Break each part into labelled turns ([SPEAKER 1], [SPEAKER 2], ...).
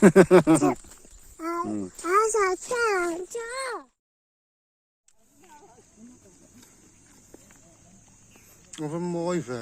[SPEAKER 1] A va mawi ve.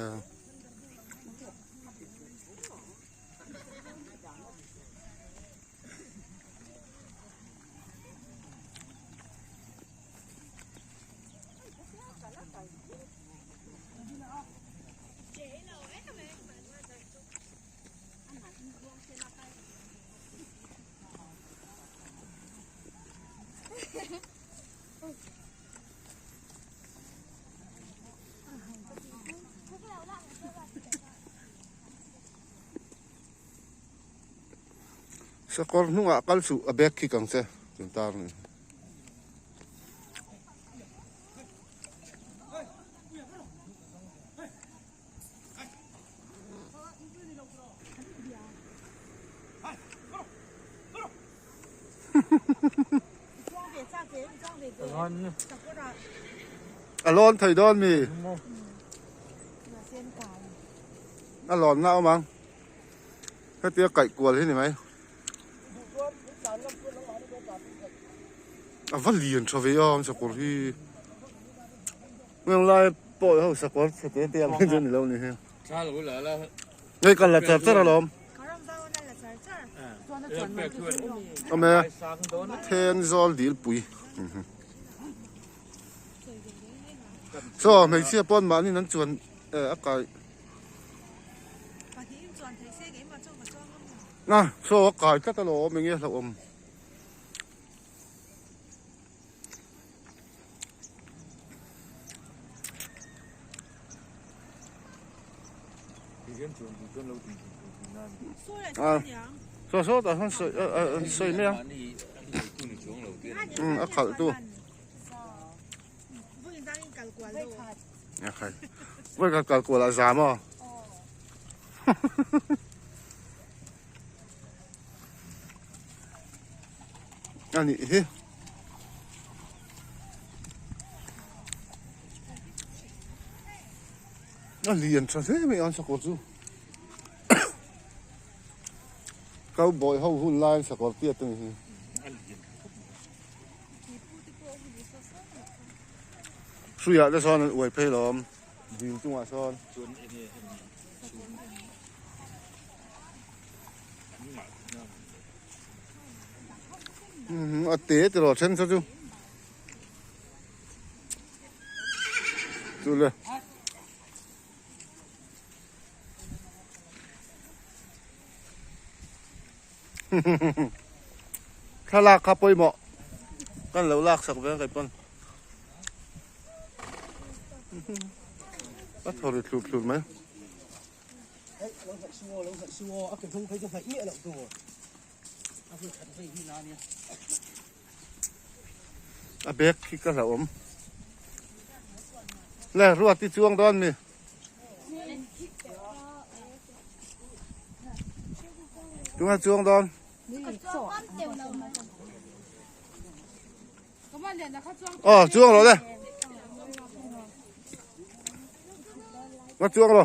[SPEAKER 1] Sakawr hnungah kal suh a bag khi kang che tun tar ni. A lawn thei dawn mi? A lawn na awm ang. Hetia kaih kual hi ni mai. A va lian tha ve a an sakawr hi. Heng lai pawh ho sakawr chhe te te ang hi chu ni lo ni hi. Hei kan la char char alawm. Awm e Thenzawl dilpui. Chaw hmeichhia pawn mahni an chuan a kai. Na chaw a kai tlat alawm enge hlauhawm. Saw saw tah sawn sawi sawi mai a a khalh tu vawi khat kal kual a zam aw a nih hi. A lian tha hle mai an sakawr chu cowboy ho hun lai an sakawr tiat a ni hi. Hruiah te sawn an uai phei lo awm dil chungah sawn. A te tiraw then kha chu chule thlalak kha pawimawh kan lo lak sak ve ang kei pawn a thaw ri thlur thlur mai. A bag khi ka hlauhawm. Le ruat i chuang dawn mi. Tunga chuang dawn. Aw chuang lo le. Nga chuang lo.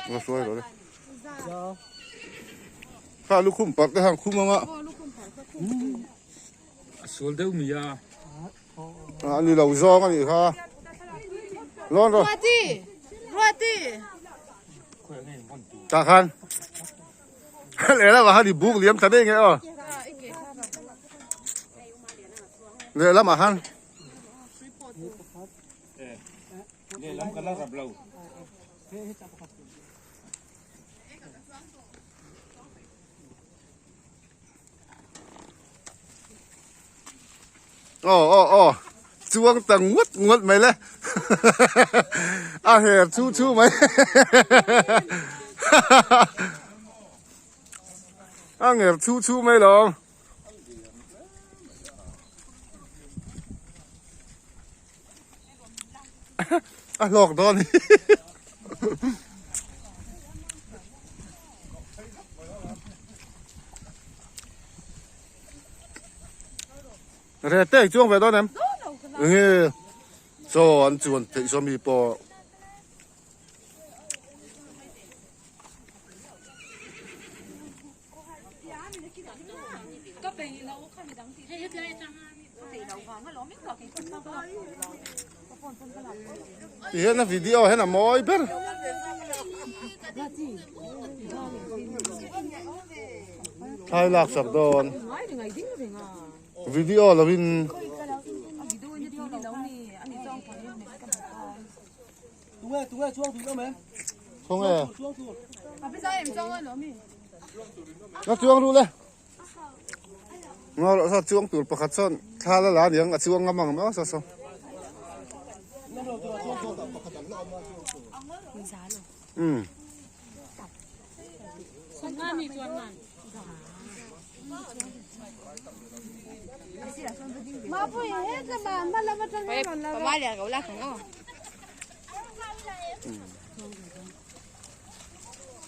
[SPEAKER 1] Nga suai lo le. Kha lukhum parh te hang khum anga.
[SPEAKER 2] A sual deuh mi a.
[SPEAKER 1] A ni lo zawng a nih kha. Lawn rawh.
[SPEAKER 3] Ruati! Ruati!
[SPEAKER 1] Tah khan. Lehlamah khan i buk liam ta daih nge aw. Lehlamah khan.
[SPEAKER 2] Lehlam ka la rap lo.
[SPEAKER 1] Aw aw aw chuang ta nguat nguat mai le a her chu chu mai a nger chu chu mai lo a hlawk dawn hi Re te chuang ve dawn em? Nge chaw an chuan theih saw mi pawh. Ti hian a video hian a mawi ber. Thlai lak sak dawn. Video lovin. Khawnge? Na chuang ru le. Ngaw loh saw chuang tur pakhat sawn thla la la aniang a chuang ngam ang maw saw saw. Um.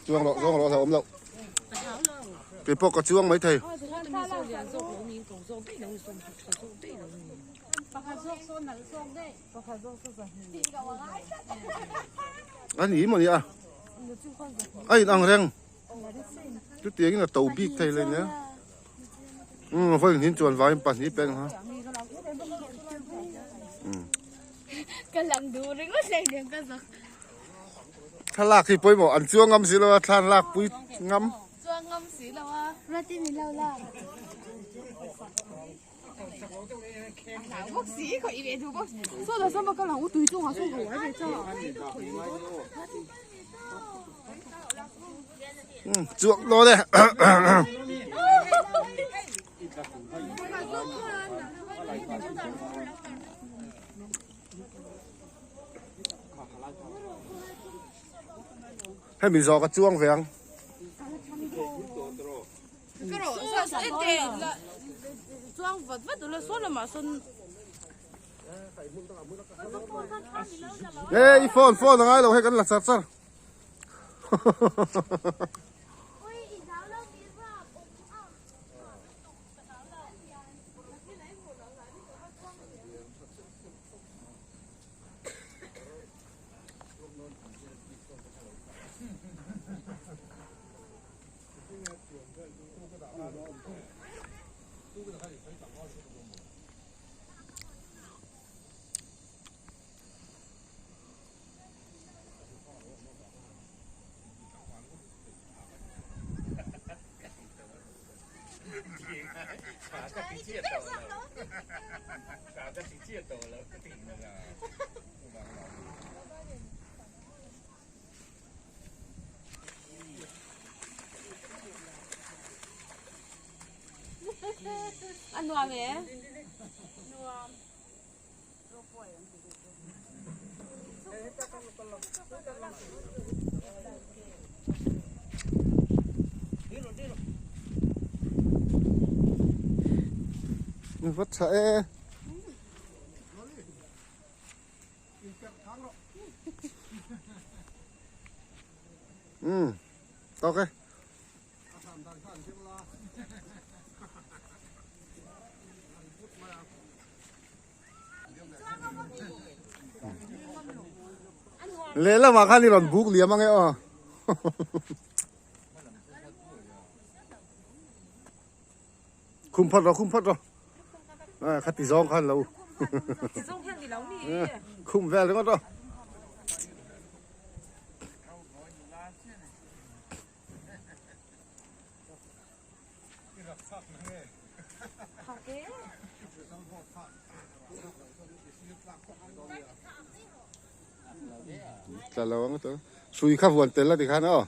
[SPEAKER 1] Chuang rawh chuang rawh hlauhawm loh. Kei pawh ka chuang mai thei. A ni maw ni a. A in ang reng. Chutiangin a to bik thei le nia. Um vawiin hin chuan vaiin pahnih peng ha. Um.
[SPEAKER 4] Ka lang duh ringawt hlei nen ka zak.
[SPEAKER 1] Thlalak hi pawimawh an chuang ngam si lo a thla an lak pui ngam.
[SPEAKER 4] Chuang ngam si lo a. Rati min lo la.
[SPEAKER 1] Chuak dawn e. Hemi zawh ka chuang ve ang. E i phone phone a ngai lo hei kan la char char.
[SPEAKER 3] A nuam e.
[SPEAKER 1] Vat tha e. Um tawk e. Lehlamah khan i rawn buk liam ange aw. Khum phawt rawh khum phawt rawh. Khati zawng khan lo. Khum vel ringawt rawh. Tla lo ang to. Sui kha vuan tel a ti khan aw.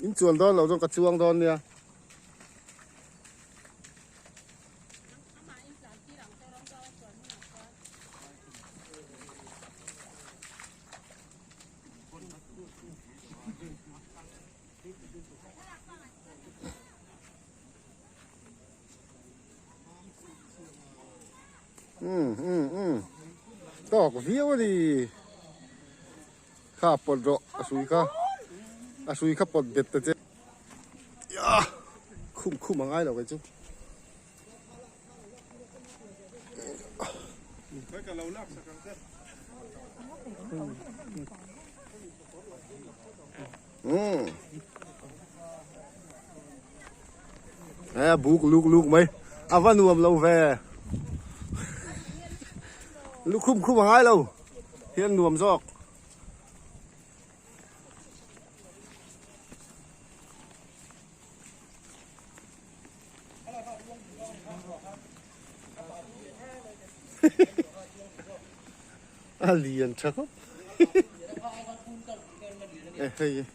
[SPEAKER 1] In chuan dawn lo chuan ka chuang dawn nia. Umm umm umm tawk viau a ni kha pawt rawh a hrui kha a hrui kha pawt bet ta che ah khum khum a ngai lo kei chu. Umm a buk luk luk mai a va nuam lo ve lukhum khum a ngai lo hian nuam zawk. A lian tha khawp e hei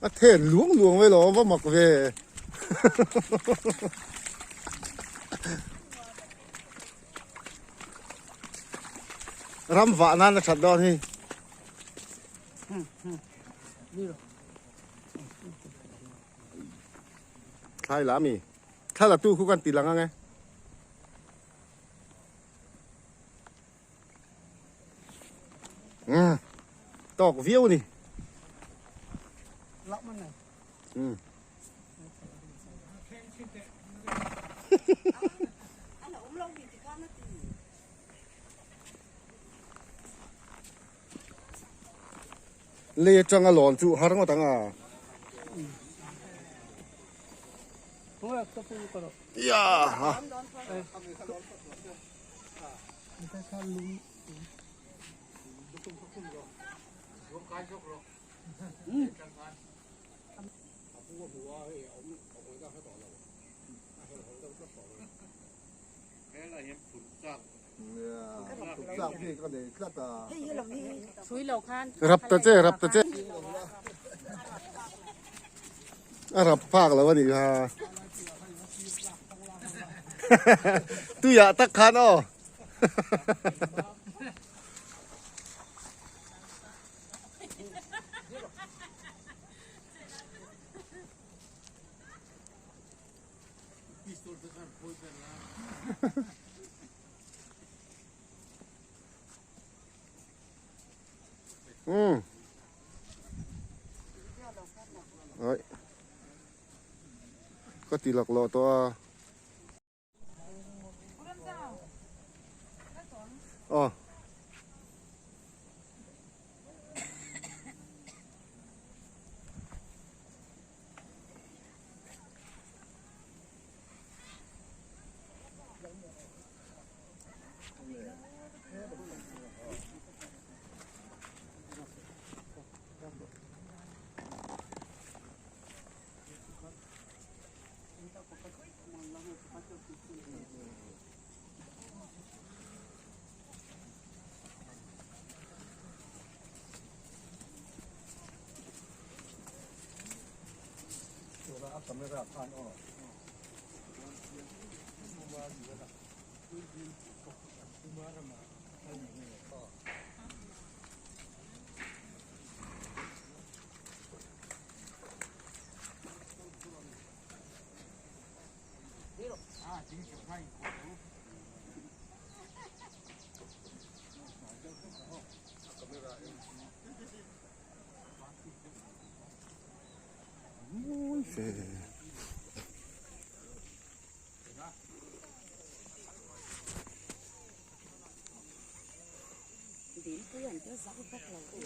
[SPEAKER 1] A then luang luang mai lo va mak ve. Ram vah nan a that dawn hi. Thlai la mi. Thla la tu khu kan ti lang ang e. Umm tawk viau a ni. Umm. Lei atanga lawn chu har ngawt ang a. Ia. Rap ta che rap ta che a rap phak lo a nih kha tuiah tak khan aw. Umm. Oi. Ka ti lak lawh tawh a. Aw.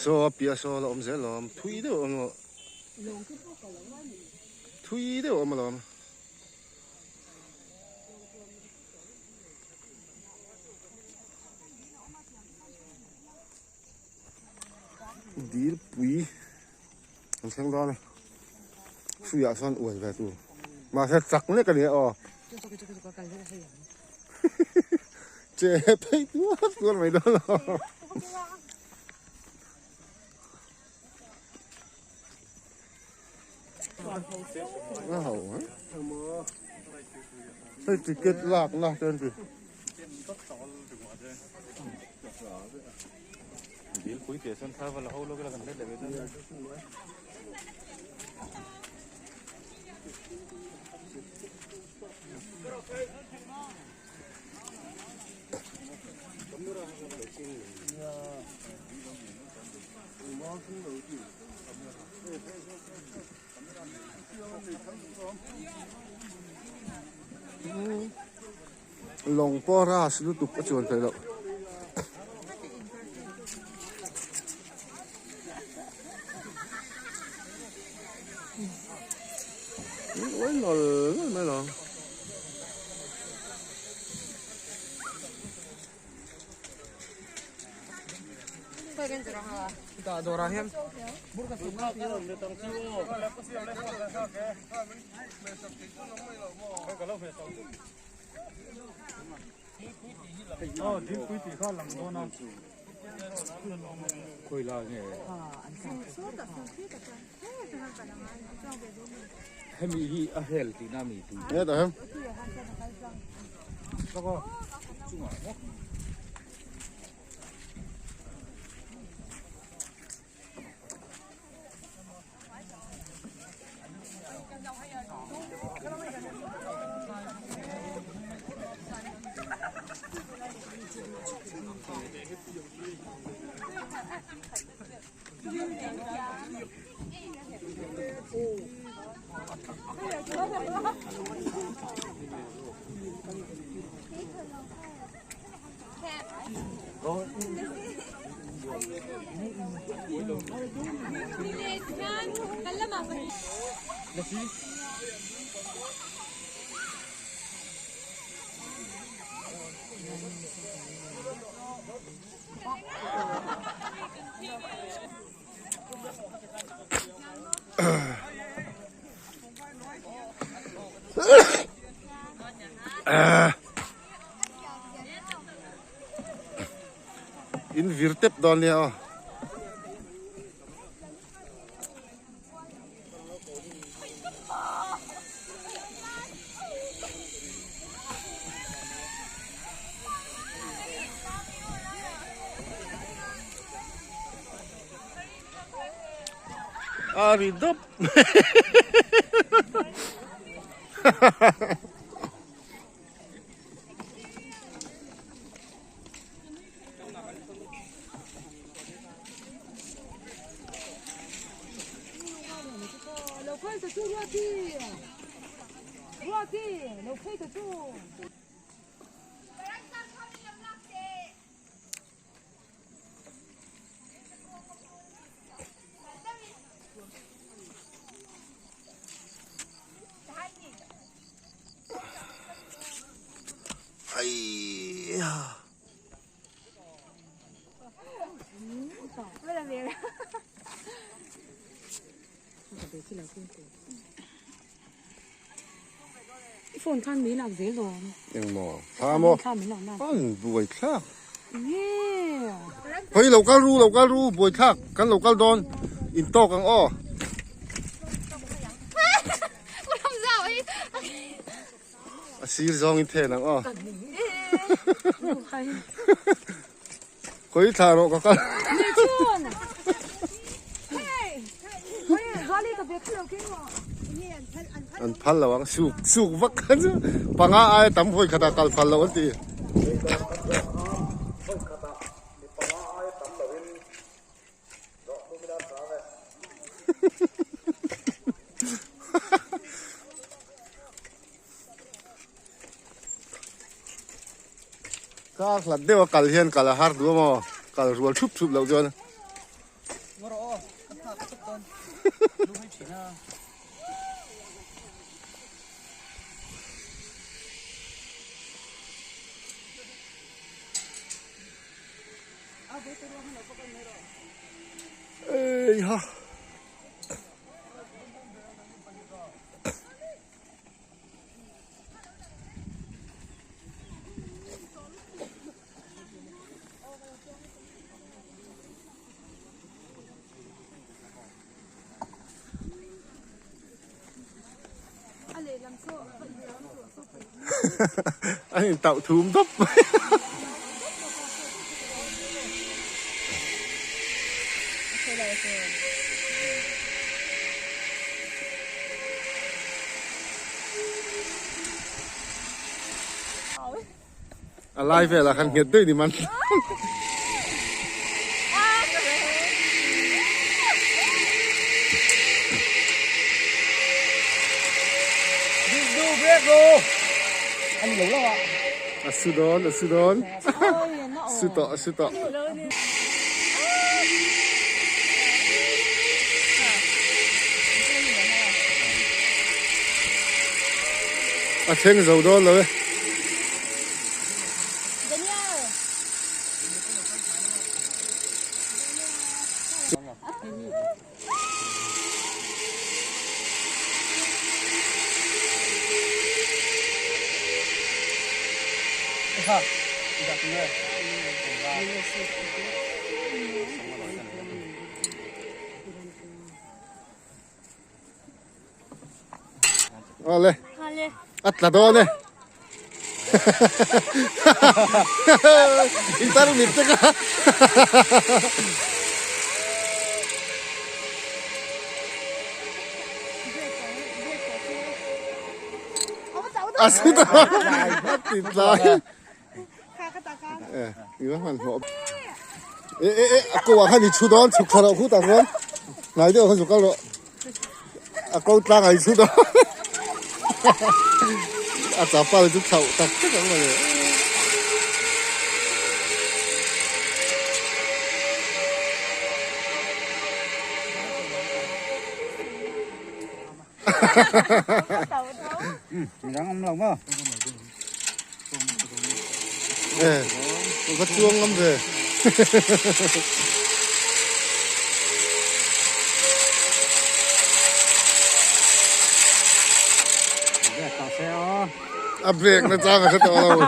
[SPEAKER 1] Saw a piah saw la awm zel awm thui deuh a awm lo thui deuh a awm alawm. Dil pui an thleng dawn a hruiah sawn uai ve tur mahse chak lek a ni a aw che phei tuar tuar mai dawn lo. A ho a hei ticket lak na te an ti. Lawng pawh ras lutuk a chuan theih loh. Uai nawl nawl mai lo. In vir tep dawn nia aw. A ri dawp
[SPEAKER 3] Phone khan min lak zel dawn.
[SPEAKER 1] Engmaw? Thla maw?
[SPEAKER 3] Thla min lak na.
[SPEAKER 1] An buai thlak.
[SPEAKER 3] Yeah.
[SPEAKER 1] Hei lo kal ru lo kal ru buai thlak kan lo kal dawn in tawk ang aw. A sir zawng in then ang aw. Khawi thla rawh ka kal. An phal lo ang suk suk vak kha chu panga aia tam vawi khatah kal phal lo an ti. Kar hlat deuh a kal hian kal a har duh a maw? Kal rual thup thup loh chuan. Eiha. An in tauh thum dawp mai. A lai velah khan nghet daih ni man. A su dawn, a su dawn. Su tawh, a su tawh. A thleng zo dawn lo e. Awle. A tla dawn e. In tar mit te kha. A su ta. A ti tlai. E, i va hman hmawh. E e e, a ko ah khan i chhu dawn, chhuk thla rawh khutah khuan. Hnai deuh ah khan chhuk kal rawh. A ko tlang ah i chhu dawn. A chapal chu thlauh tak tak ang mawle. E, va chuang ngam ve. A break na chang a hre tawh lo.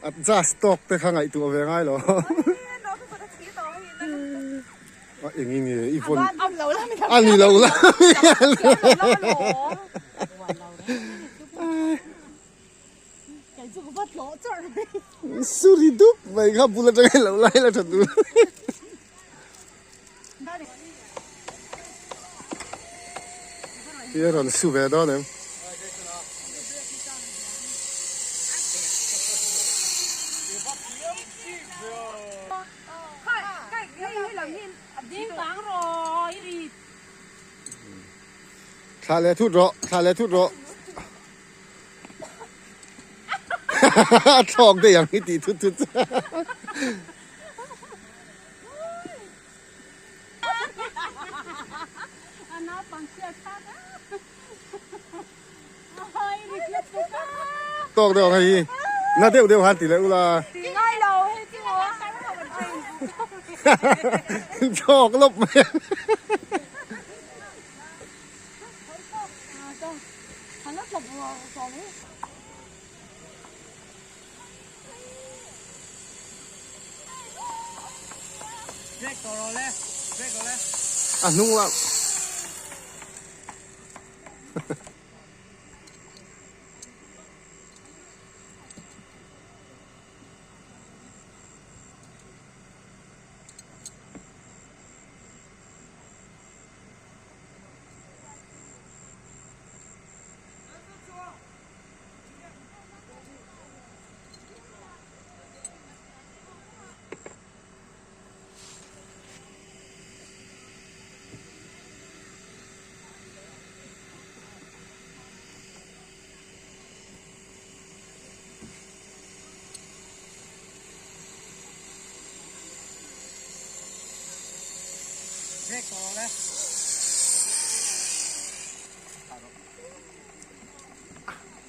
[SPEAKER 1] Adjust tawk te kha ngaihtuah ve ngai lo. A eng in nge i vawn a ni lo la Suri dup mai kha bul atanga i lo lai la tha tur. Hi a rawn su ve dawn em. Thla leh thut rawh, thla leh thut rawh. A thlawk daih ang i tih thut thut. Tawk deuh ang hei hi. Na deuh deuh han ti leh ula. Tawk lawp mai. A hnung lam.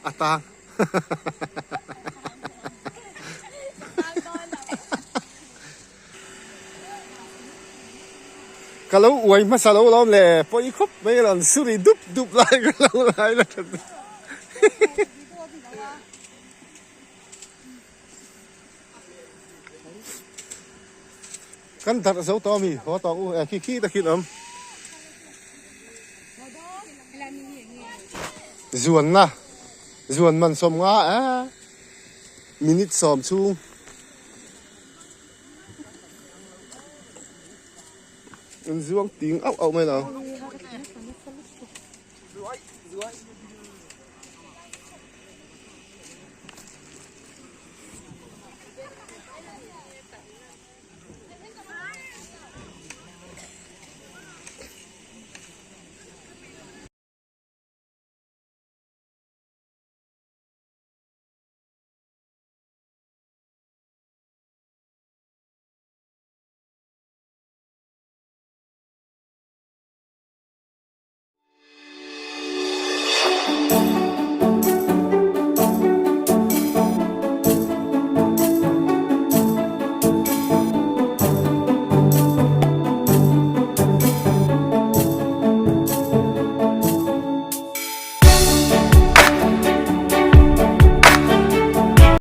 [SPEAKER 1] A tang. Ka lo uai hmasa lo lawm le pawi khawp mai rawn suri dup dup lai ka lo lai la that. Kan darh zo tawh ami haw tawh u e khi khi takin awm. Zuanna zuan man sawm nga e minute sawm chhung. An zuang ting auh auh mai lo.